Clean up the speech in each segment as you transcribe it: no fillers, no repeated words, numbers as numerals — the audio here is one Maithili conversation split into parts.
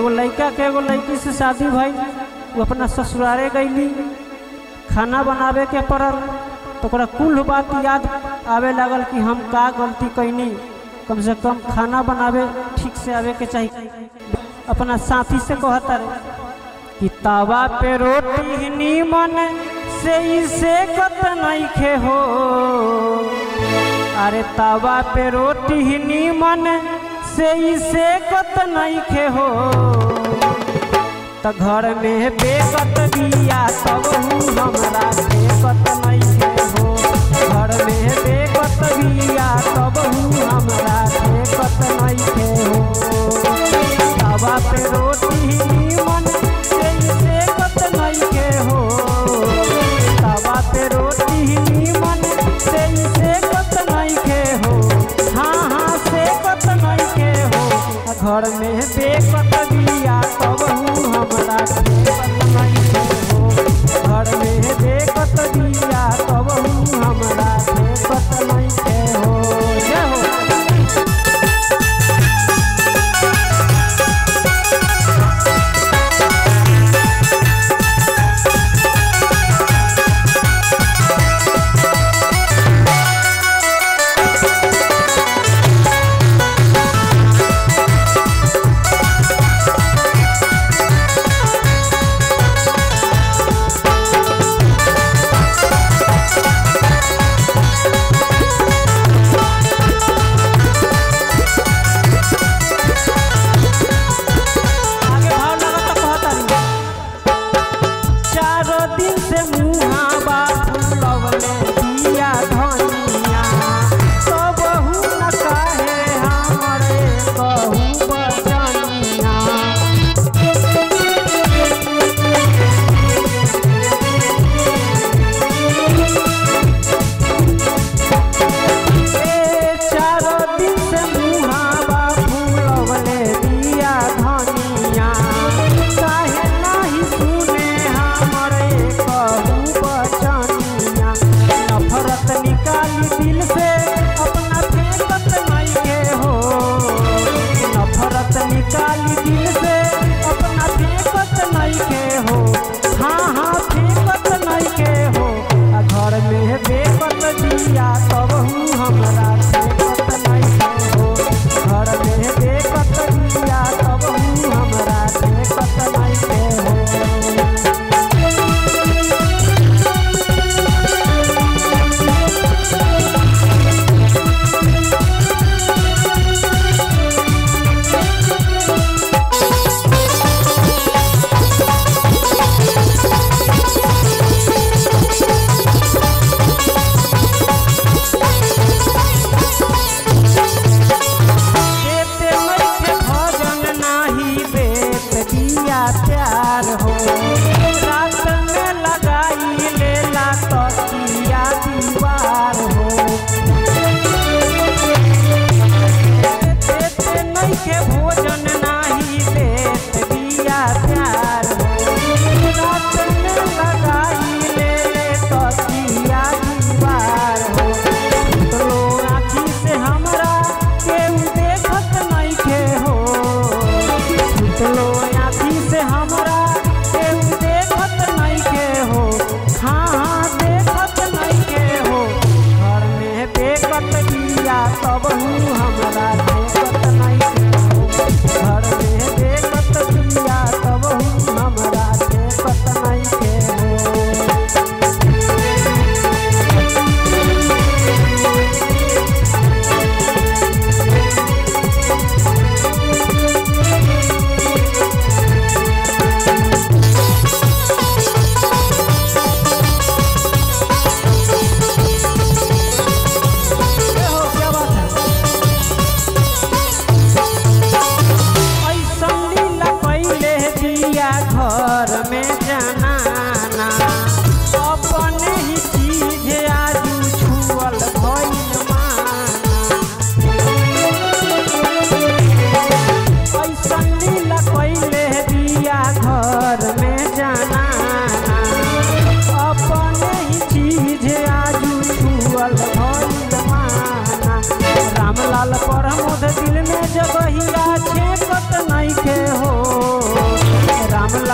एगो लड़का के एगो लड़की से शादी भइल, वो अपना ससुरारे गईली, खाना बनावे के पड़ल तो ओकरा कुल बात याद आवे लागल कि हम का गलती कैनी, कम से कम खाना बनावे ठीक से आवे के चाहिए। अपना साथी से कहता रे कि तावा पे रोटी नीमन से इसे कत नइखे हो, अरे तावा पे रोटी नीमन से इसे कत नइखे हो, त घर में बेकत बिया तब हमरा फेकत नइखे हो, घर में बेकत बिया तब हमरा फेकत नइखे हो। तावा पे रोटी नीमन से इसे कत नइखे हो, तावा पे रोटी नीमन से इसे कत नइखे हो, हाँ हाँ से कत नइखे हो, घर में बेकत बिया तब हमरा फेकत नइखे हो, घर में बेकत बिया तब हमरा फेकत नइखे हो। जय हो।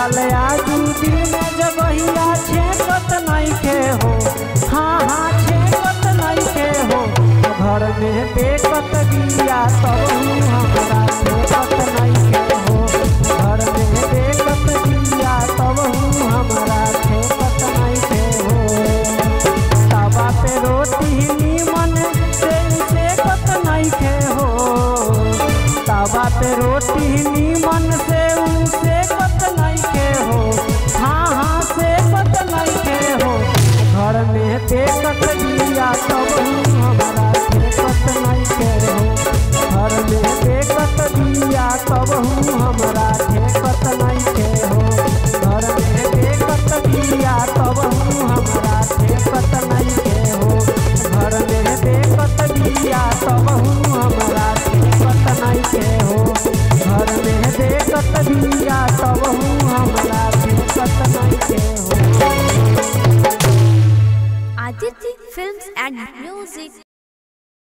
मिलल आजू दिल में जगहिया छेकत नइखे हो। हाँ हाँ छेकत नइखे हो। घर में बेकत बिया तबहू हमरा ठेकत नइखे हो। घर में बेकत बिया तबहू हमरा ठेकत नइखे हो। तवा पे रोटी नीमन से सेकत नइखे हो। तवा पे रोटी नीमन से सेकत नइखे हो। हाँ हाँ सेकत नइखे हो। घर में बेकत बिया तबहू हमरा ठेकत नइखे हो। घर में बेकत बिया तबहू हमरा ठेकत नइखे हो। घर में बेकत बिया तबहू हमरा ठेकत नइखे हो। घर में बेकत बिया तबहू हमरा ठेकत नइखे हो। घर में बेकत बिया तबहू हमरा ठेकत नइखे हो। Aditya Films and Music,